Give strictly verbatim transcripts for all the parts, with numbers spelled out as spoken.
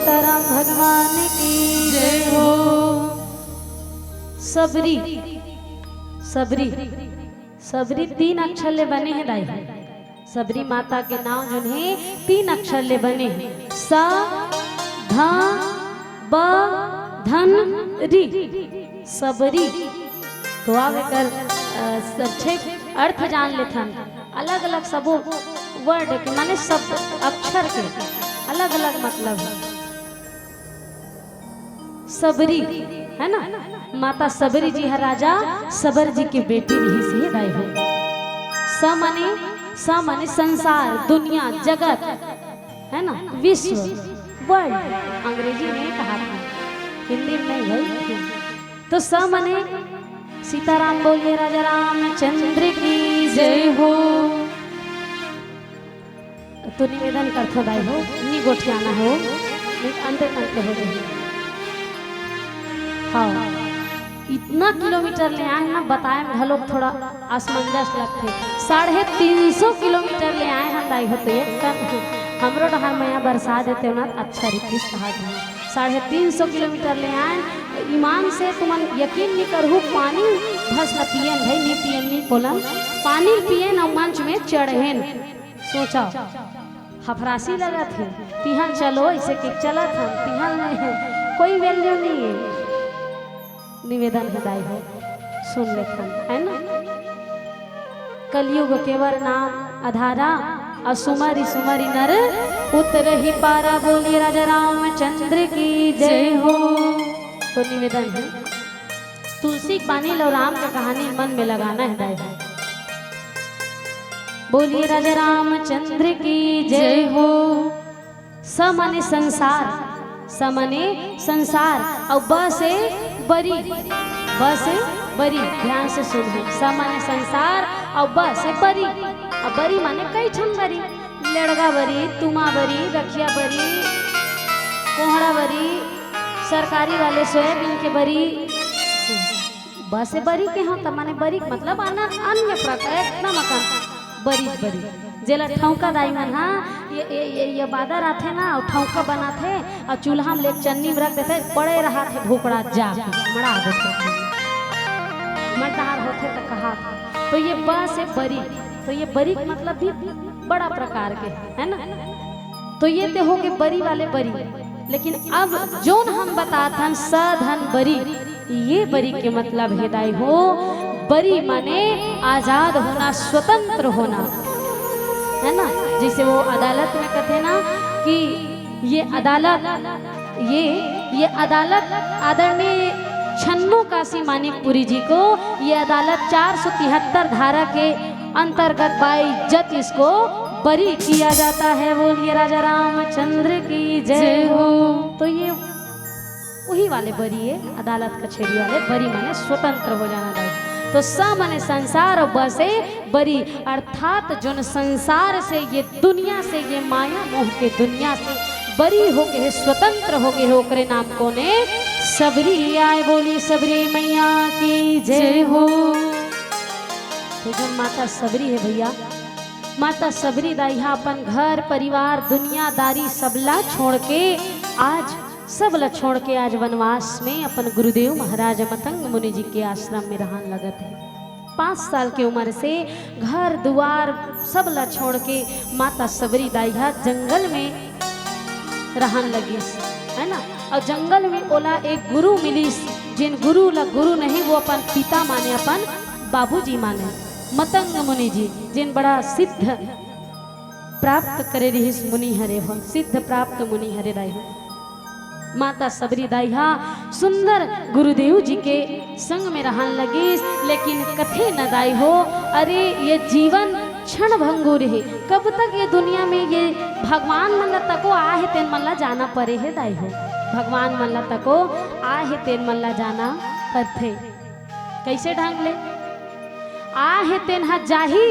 सीताराम भगवान की जय हो। सबरी, सबरी, सबरी तीन अक्षर ले बने हे दाई। सबरी माता के नाव जोन हे, तीन अक्षर ले बने हे। स, ध, ब, धन, री। सबरी। तो आव एकर, अ, अच्छे अर्थ जान लेथन। अलग-अलग सबो word के, माने शब्द, अक्षर के अलग-अलग मतलब हे। सबरी, हे ना? माता सबरी जी ह राजा सबर जी के बेटी रिहिस हे दाई हो। स माने, स माने संसार, दुनिया, जगत, हे ना? विश्व, world, अंग्रेजी में कहा था, हिंदी में नहीं भाई। तो स माने सीताराम बोलिए, राजा रामचंद्र की जय हो। तो निवेदन करथो दाई हो, नी गोठियाना हो, नहीं तो अंते तंते हो जाही। हाँ, इतना किलोमीटर ले आए ना, बताए में घलो थोड़ा असमंजस लगथे। साढ़े तीन सौ किलोमीटर ले आए हन दाई हो, तो एक कन हमरो डहर मया बरसा देते ना, अच्छा रितिस कहा था। साढ़े तीन सौ किलोमीटर ले आए, ईमान से तुमन यकीन नहीं करहू, पानी भस न पियन भाई, नहीं पियन, नहीं बोलन, पानी पियन अउ मंच में चढ़ेन। सोचा, हफरासी लगत हे, तिहा चलो, ऐसे के चलत हन, तिहा नहीं हे, कोई value नहीं हे। निवेदन हे दाई हो, सुन लेथन, हे ना? कलयुग केवर नाम अधारा, असुमरि सुमरि नर उतरहि पारा। बोलिए राजा रामचंद्र की जय हो। तो निवेदन हे, तुलसी के पानी ल राम के कहानी मन में लगाना हे दाई हो। बोलिए राजा रामचंद्र की जय हो। स माने संसार, स माने संसार, अउ ब से बरी, ब से बरी, ध्यान से सुनहू। स माने संसार, अउ ब से बरी, अउ बरी माने कई ठन बरी, लेड़गा बरी, तुमा बरी, रखिया बरी, कोहड़ा बरी, सरकारी वाले सोयाबीन के बरी। ब से बरी के हो, त माने बरी के मतलब अन-, अन्य प्रकार, एकदम अकन बरी, बरी। जेला ठौका दाई मन हा, ये, ये, ये, ये बादर आथे ना, अउ ठौका बनाथे, अउ चूल्हा में ले चन्नी में रख देथे, पड़े रहा थे भोकड़ा जा के, मड़ा देथे। मन तहार होथे त कहा। तो ये ब से बरी, तो ये बरी के मतलब भी बड़ा प्रकार के, हे ना? तो ये ते हो के बरी वाले बरी। लेकिन अब जोन हम बतात हन स धन बरी, ये बरी के मतलब हे दाई हो, बरी माने आजाद होना, स्वतंत्र होना, हे ना? जैसे वो अदालत में कथे ना कि ये अदालत, ये, ये अदालत आदरणीय छन्नू काशी मानिकपुरी जी को, ये अदालत चार सौ तिहत्तर धारा के अंतर्गत बाइज्जत इसको बरी किया जाता है। बोलिए राजा रामचंद्र की जय हो। तो ये वही वाले बरी है, अदालत कचहरी वाले बरी माने स्वतंत्र हो जाना दाई। तो स माने संसार अउ ब से बरी, अर्थात जोन संसार से, ये दुनिया से, ये माया मोह के दुनिया से बरी होके हे, स्वतंत्र होके हे, ओकरे नाम कोने? सबरी आय। बोली सबरी मैया की जय हो। तो जोन माता सबरी हे भैया, माता सबरी दाई हा अपन घर परिवार दुनियादारी सबला छोड़ के आज, सबला छोड़ के आज वनवास में अपन गुरुदेव महाराज मतंग मुनि जी के आश्रम में रहन लगत हे। पाँच साल के उम्र से घर दुआर सबला छोड़ के माता सबरी दाई हा जंगल में रहन लगिस, हे ना? अउ जंगल में ओला एक गुरु मिलिस, जेन गुरु ला गुरु नहीं, वो अपन पिता माने, अपन बाबूजी माने, मतंग मुनि जी, जेन बड़ा सिद्ध प्राप्त करे रिहिस मुनि हरे हो, सिद्ध प्राप्त मुनि हरे दाई हो। माता सबरी दाई हा सुंदर गुरुदेव जी के संग में रहन लगिस, लेकिन कथे न दाई हो, अरे ये जीवन क्षण भंगुर हे, कब तक ये दुनिया में ये भगवान मन ला तको आहे तेन मन ला जाना परे हे दाई हो, भगवान मन ला तको आहे तेन मन ला जाना परथे। कैसे ढंग ले? आहे तेन हा जाही,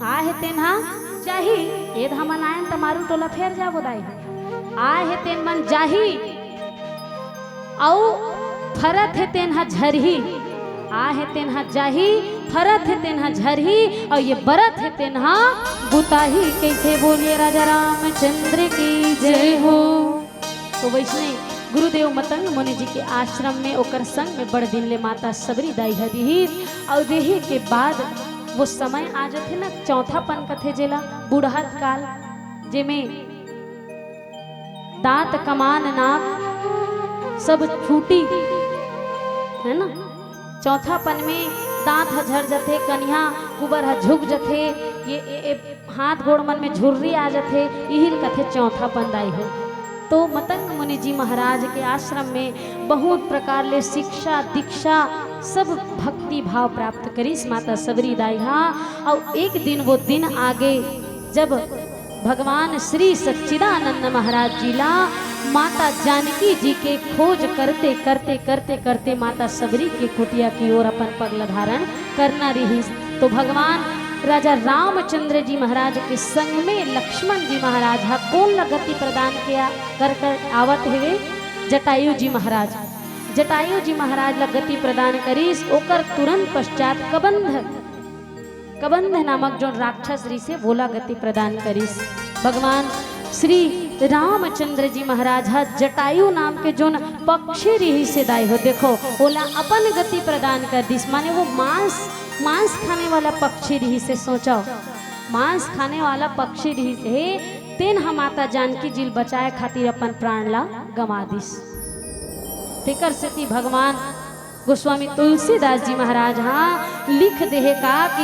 आहे तेन हा जाही, एद हमन आयन त मारू टोला फेर जाबो दाई। आहे तेन मन जाही, अउ फरत हे तेन हा झरही। आहे तेन हा जाही, फरत हे तेन हा झरही, अउ ये बरत हे तेन हा बुताही। कैसे? बोलिए राजा रामचंद्र की जय हो। तो वइसने गुरुदेव मतंग मुनि जी के आश्रम में ओकर संग में बड़ दिन ले माता सबरी दाई ह रिहिस। अउ देहे के बाद वो समय आ जथे ना, चौथापन कथे जेला, बुढ़त काल, जेमे दांत, कमान, नाक सब छूटी, है ना। चौथापन में दांत ह झर जथे, कनिहा कुबर ह झुक जथे, ये ए, ए, हाथ गोड़ मन में झुर्री आ जथे, इही ल कथे चौथापन दाई हो। तो मतंग मुनि जी महाराज के आश्रम में बहुत प्रकार ले शिक्षा दीक्षा सब भक्ति भाव प्राप्त करिस माता सबरी दाई हा। अउ एक दिन वो दिन आगे, जब भगवान श्री सच्चिदानंद महाराज जी ला माता जानकी जी के खोज करते करते करते करते माता सबरी के कुटिया की ओर अपन पग ल धारण करना रिहिस, तो भगवान राजा रामचंद्र जी महाराज के संग में लक्ष्मण जी महाराज हा कोन ल गति प्रदान किया कर कर आवत हेवे? जटायु जी महाराज। जटायु जी महाराज ला गति प्रदान करिस। ओकर तुरंत पश्चात कबंध, कबंध नामक जोन राक्षस रिहिसे, वोला गति प्रदान करिस। भगवान श्री रामचंद्र जी महाराज हा जटायु नाम के जोन पक्षी रिहिसे दाई हो, देखो, ओला अपन गति प्रदान कर दिस। माने वो मांस, मांस खाने वाला पक्षी रिहिसे, सोचो, मांस खाने वाला पक्षी रिहिसे, तेन ह माता जानकी जी ल बचाए खातिर अपन प्राण ला गंवा दिस। तेकर सेती भगवान गोस्वामी तुलसीदास जी महाराज हा लिख देहे का कि